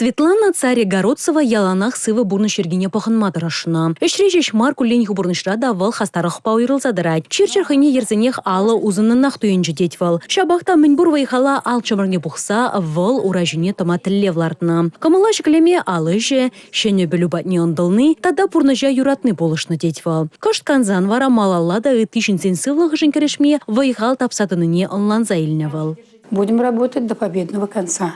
Светлана Царегородцева яланах сывӑ пурнӑҫ йӗркине пӑхӑнма тӑрӑшнӑ. Ӗҫре ҫеҫ мар, кулленхи пурнӑҫра та вӑл хастарлӑхпа уйрӑлса тӑрать. Чир-чӗр хӑйне ерсенех алӑ усӑннӑнах туйӑнчӗ тет вӑл. Ҫапах та мӗнпур вӑй-хала ал чӑмӑрне пухса вӑл ура ҫине тӑма тӗллев лартнӑ. Кӑмӑла ҫӗклеме ал ӗҫӗ, ҫӗнӗ пӗлӳ патне ӑнтӑлни тата пурнӑҫа юратни пулӑшнӑ тет вӑл. Кӑшт кансан вара малалла та ытти ҫынсен сывлӑхӗшӗн кӗрешме вӑй-хал тапса тӑнине ӑнланса илнӗ вӑл. Будем работать до победного конца.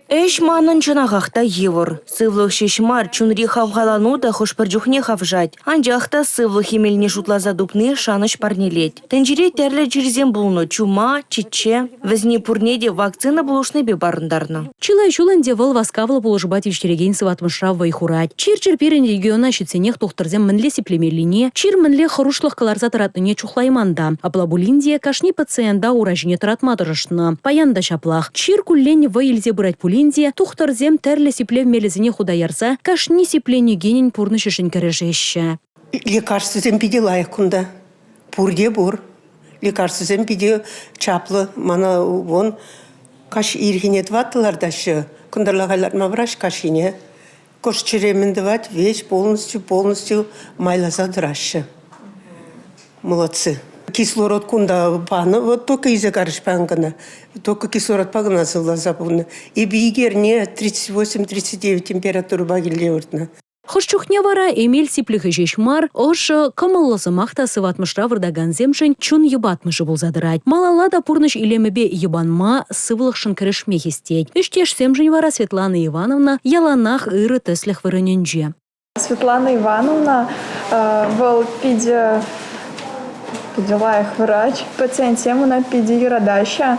Ӗҫ манӑн чӑнахах та йывӑр. Сывлӑх ҫеҫ мар, чунри хавхалану та хӑш-пӗр чухне хавшать. Анчах та сывлӑх эмелне шутласа тупни шанӑҫ парнелет. Тӗнчере тӗрлӗ чирсем пулнӑ – чума, чечче. Вӗсене пурне те вакцина пулӑшнипе парӑнтарнӑ. Чылай ҫул ӗнтӗ вӑл васкавлӑ пулӑшупа тивӗҫтерекен сыватмӑшра вӑй хурать. Чир-чӗр пирӗн региона ҫитсенех тухтӑрсем мӗнле сиплемеллине, чир мӗнле хӑрушлӑх кӑларса тӑратнине чухлайман та. Апла пулин те кашни пациента ура ҫине тӑратма тӑрӑшнӑ. Паян та ҫаплах. Чир куллен вӑй илсе пырать пулин те тухтӑрсем тӗрлӗ сиплев мелӗсене хута ярса кашни сипленекенӗн пурнӑҫӗшӗн кӗрешеҫҫӗ. Лекарствӑсем питӗ лайӑх кунта. Пурте пур. Лекарствӑсем питӗ чаплӑ. Мана вон каҫ ирхине тӑваттӑ лартаҫҫӗ. Кӑнтӑрла халь лартма врач каҫхине. Кӑшт чӗре мӗн тӑвать, весь полностью, полностью майласа тӑраҫҫӗ. Молодцы. Кислород кунта панӑ, вот только илсе карӗҫ паян кӑна. Только кислородпа кӑна сывласа пулнӑ. Эпӗ ик эрне 38-39 температурӑпа килте выртнӑ. Хӑш чухне вара эмел сиплӗхӗ ҫеҫ мар, ӑшӑ, кӑмӑллӑ сӑмах та сыватмӑшра выртакансемшӗн чун йӑпатмӑшӗ пулса тӑрать. Малалла та пурнӑҫ илемӗпе йӑпанма, сывлӑхшӑн кӗрешме хистет. Ӗҫтешсемшӗн вара Светлана Ивановна яланах ырӑ тӗслӗх вырӑнӗнче. Светлана Ивановна вӑл питӗ питӗ лайӑх врач. Пациентсем ӑна питӗ юратаҫҫӗ.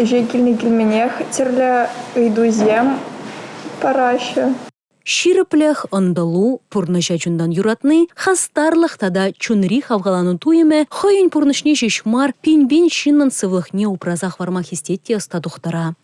Ӗҫе килнӗ-килменех тӗрлӗ ыйтусем параҫҫӗ. Ҫирӗплӗх, ӑнтӑлу, пурнӑҫа чунтан юратни, хастарлӑх тата чунри хавхалану туйӑмӗ хӑйӗн пурнӑҫне ҫеҫ мар, пин-пин ҫыннӑн сывлӑхне упраса хӑварма хистет те ӑста тухтӑра.